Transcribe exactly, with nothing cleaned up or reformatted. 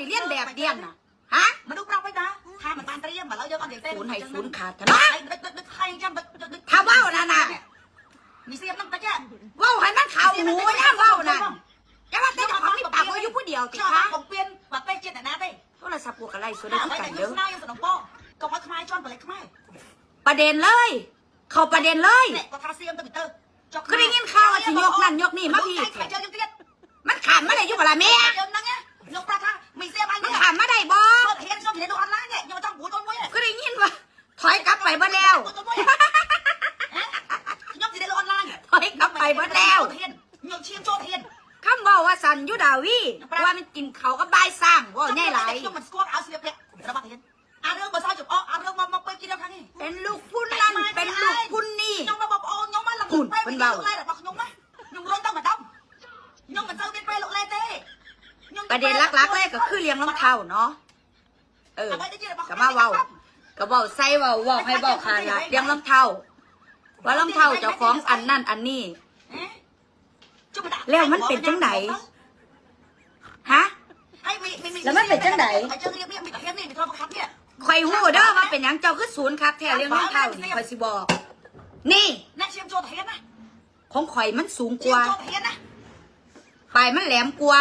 เลียนแบบเดียนน่ะ ฮะ Mà đúc rau với ta. Tha mà tan triêm mà lỡ vô con điện ศูนย์ให้ศูนย์ขาดเถอะเนาะ ถ้าเว้านั่นน่ะ เว้าให้มันเข้าหูย่ามเว้านั่น จะว่าแต่เจ้าของมีปากเว้าอยู่ผู้เดียวติ Cho คะ con công viên và tay trên là nát đây. โทรศัพท์กูก็ไล่สดได้คือกันเด้อ Không có khmai cho con phải khmai. ประเด็นเลย เข้าประเด็นเลย Nè, có tha xiêm tao bị tơ. ก็ได้ยินข่าวว่าสิยกนั่นยกนี่มาพี่ Phải chơi liên tiếp. มันขามมาได้อยู่บ่ล่ะแม่ Phải chơi năng nhá. Nhông ta tha, mình xiêm anh มัน nhá. ขามมาได้บ่ Hiện xong thì để đồ online nhé, nhưng mà trong bố tôi mua nhé. ก็ได้ยินว่า ถอยกลับไปเบ่แล้ว Tôi mua nhé. Hả? Nhông thì để đồ online. ถอยกลับไปเบ่แล้ว Hiện, nhông chiêm cho Hiện. คำเว้าว่าสันอยู่ดาวีว่ามันกินเขาวกับบ่ายสร้างเว้าใหญ่หลาย Nhông mình squat áo xếp lẹ. Ra bạc Hiện. À, rương mà sao chụp, ờ, à, rương mà, mà quên kia đâu thằng này. เป็นลูกผู้นั่นเป็นลูกผู้นี่ Nhông mà bọc ô, nhông mà làm Cùn, quay phân video vào. Lộn lai là bọc nhông mà. Nhông rôn tao mà đông. Nhông mà sao bên quay lộn lai tê. Nhông ประเด็นหลักๆเลยก็คือเรื่องรองเท้าเนาะ เออ ก็มาเว้า ก็เว้าใส่เว้าเว้าให้เว้าขาดละเรื่องรองเท้า ว่ารองเท้าเจ้าของอันนั่นอันนี้ Hả? Chứ mà đã แล้วมันเป็นจังได ฮะ Hay mày, mày, mày, Là nó phải thế này. Phải chơi game đi, mày tao hiến đi, mày thôi mà khắp đi. ข่อยฮู้เด้อว่าเป็นหยังเจ้าคือศูนย์คักแท้เรื่องรองเท้านี่ข่อยสิบอก นี่ Nè, xiêm cho tao hiến nè. ของข่อยมันสูงก Xiêm ว่า cho tao hiến nè. ปลายมันแหลมกว่า